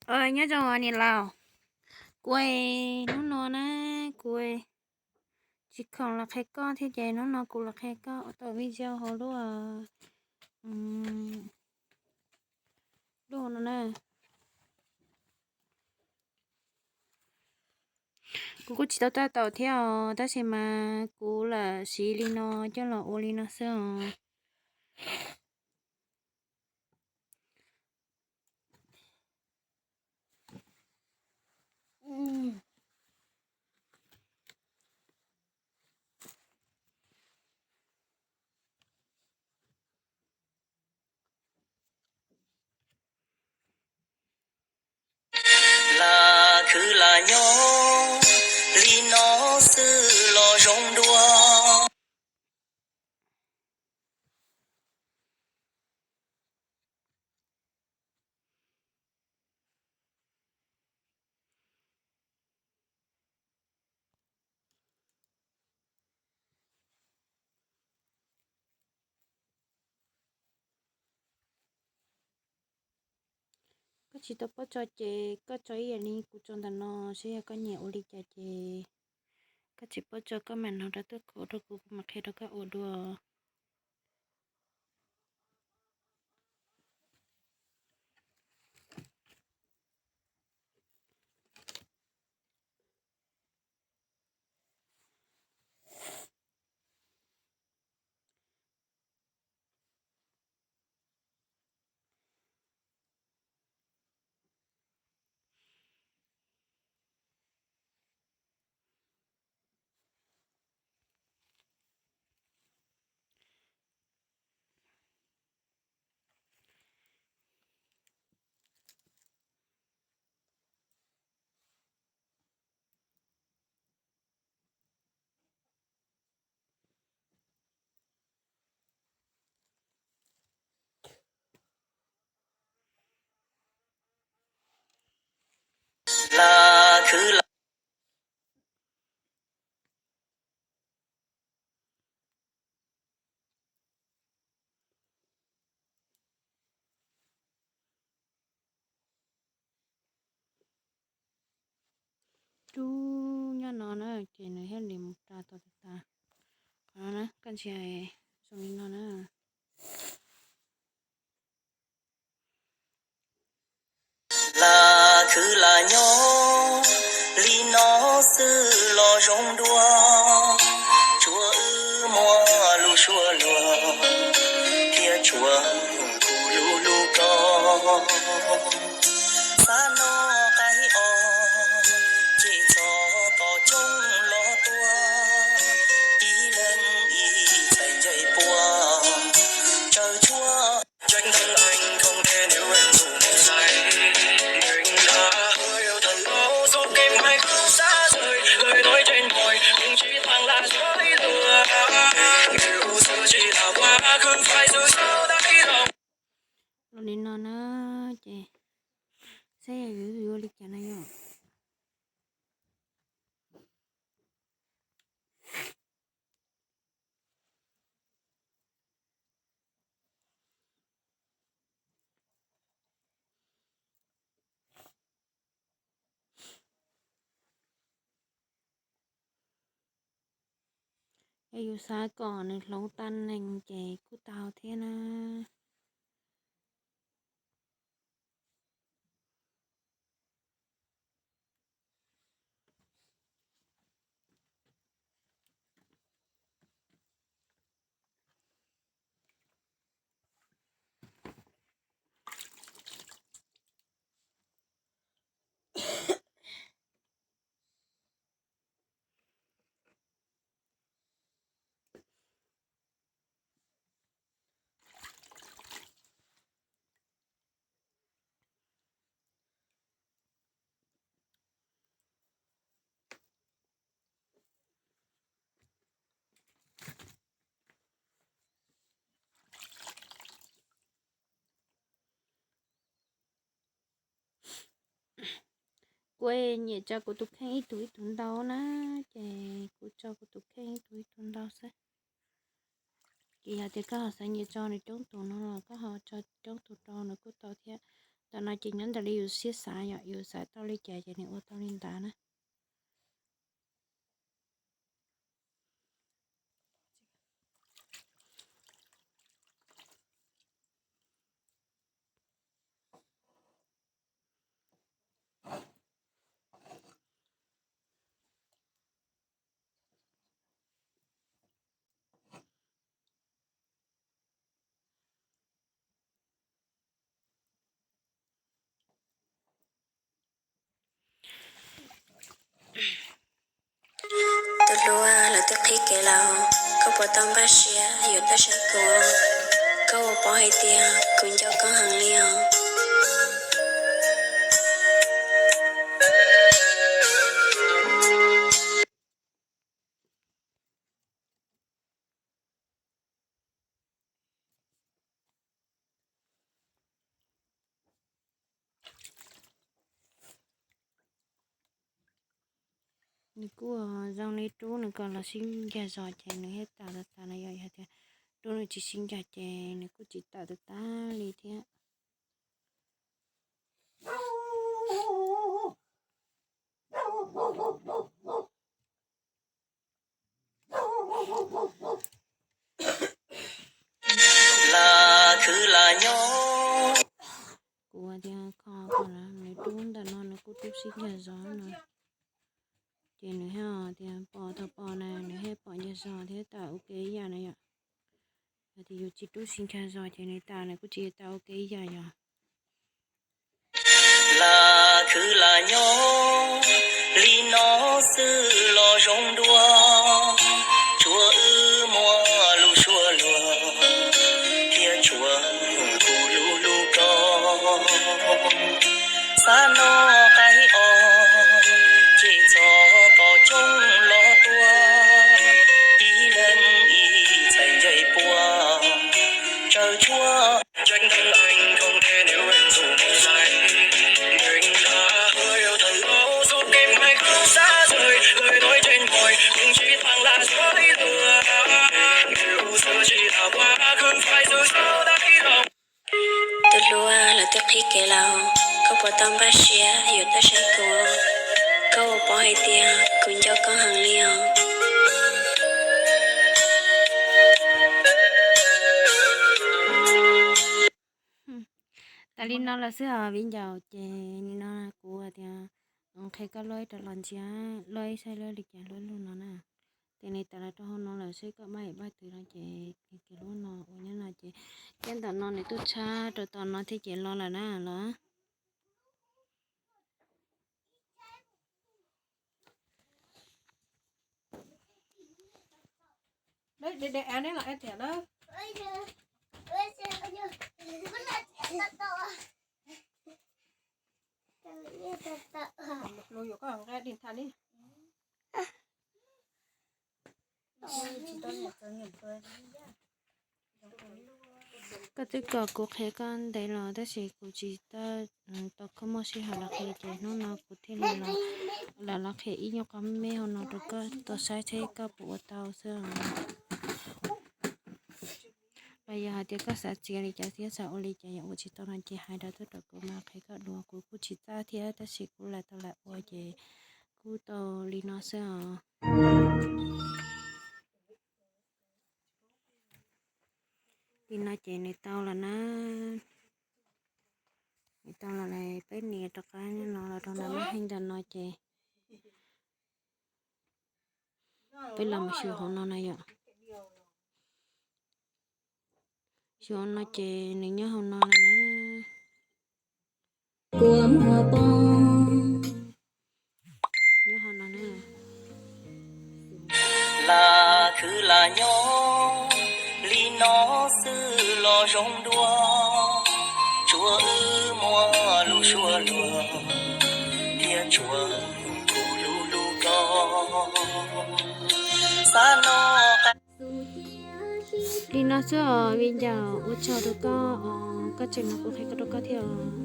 Nyob zoo niam laus, kuv hnub no na, kuv tsis khoom los qhia koj thiab ces hnub no kuv los qhia koj ua tau video hauv lub, lub no na. Kuv kuj tsis tau tab tom thiab os, tab sis mas kuv lam siv li no coj los ua li no xwb os. Lam khwv lam nyob li no xwb los zoo dua. Koj tsis tau paub tso ces koj tso ib yam li kuv tso ntawm no, saib yog koj nyiam ua li cas ces koj tsis paub tso koj mam nug rau tuaj qhia rau kuv, kuv mam qhia rau koj ua dua. Lam khwv lam Rub nyob no na ces nws thiaj li mus ra tau tas tas. Qhov no na koj ntsia zoo li no na. Lam khwv lam nyob li no xwb los zoo dua, tsuav wb muaj lus suab luag thiab tsuav kuv lub lub koj. Xav noj qaib os, ces txog tom coob los tuaj, ib leeg ib txhais ncaig puag tsaws tshuaj. Los li no na ces saib yog yuav yuav li cas na yom. Yog yus xav kom nws hloov tag neeg ces kuj tau thiab na. Kuv nyiam tso kuv tus kheej ib tug ib tug ntau na, ces kuv tso kuv tus kheej ib tug ib tug ntau xwb. Ces yog tias koj ho xav nyiam tso nws coob tus no los koj ho tso coob tus rau nws kuj tau thiab. Tam no ces nyob ntawm li yus siab xav yom, yus xav tau li cas ces nws ua tau li ntawd na. Tus hluas, lawv twb qhib kev lawm, koj puas tau npaj siab yuav tuaj saib kuv? Koj ua pov hais tias kuv nco koj heev li os. Nws kuj zoo li rub nws kom los sib nkag zos ces nws thiaj tawm tas tas no yom. Yog tias rub nws tsis sib nkag ces nws kuj tsis tawm tas tas li thiab. Lam khwv lam nyob. Kuv tias kho kom nws rub ntawm no nws kuj rub sib nkag zos no. Ces nws thiaj tias pom tau pom na, nws thiaj pom nkag zos thiab tawm ua ke ib yam na yom. Yog tias yus tsis rub sib nkag zos ces nws tawm nws kuj tsis tawm ua ke ib yam yom. Lam khwv lam nyob li no xwb los zoo dua, tsuav wb muaj lus suab luag, thiab tsuav kuv lub lub koj. Xav noj qaib os, ces txhob tos coob los tua, ib leeg ib txhais ncaig pua, tsaws tshuaj. Tus hluas, lawv twb qhib kev lawm, koj puas tau npaj siab yuav tuaj saib kuv? Koj ua pov hais tias kuv nco koj heev li os. Tas li no lawm xwb os viv ncaus, ces nim no kuv tias qhia koj luaj ib rov los ntsia, luaj ib saib luaj li cas luaj lug no na. Ces nws tawm los rau hauv no lawm seb koj maj paj twg no ces kiag lub no ua nyob no ces, ces ntawm no nws tuaj tshab rau tom no thiab ces los lawm na los. Koj twb kom kuv qhia koj ntev los tab sis kuv tsis tau, tau kho muaj sij hawm los qhia ces hnub no kuv thiaj li los, los los qhia ib nyuag qhov me me hauv no rau koj tau saib seb koj puas ua tau xwb. Los yog hais tias koj xav txiav li cas thiab xav ua li cas yog ua tsis tau no ces hais rau tuaj rau kuv mas qhia koj dua, kuv kuj tsis txawj thiab tab sis kuv lam tau lam ua ces kuj tau li no xwb os. Li no ces nws tau los na, nws tau los lawm, peb nias rov qab no los rau ntawm lub heej ntawm no ces peb los mus xyuas hauv no na yom. Xyuas hauv no ces nws nyob hauv no lawm na. Kua muag poob. Nyob hauv no na. Lam khwv lam nyob li no xwb los zoo dua, tsuav wb muaj lus suab luag, thiab tsuav kuv lub lub koj. Xav noj li no xwb os viv ncaus, ua tsaug rau koj os, koj tseem no kuv qhia koj rau koj thiab os.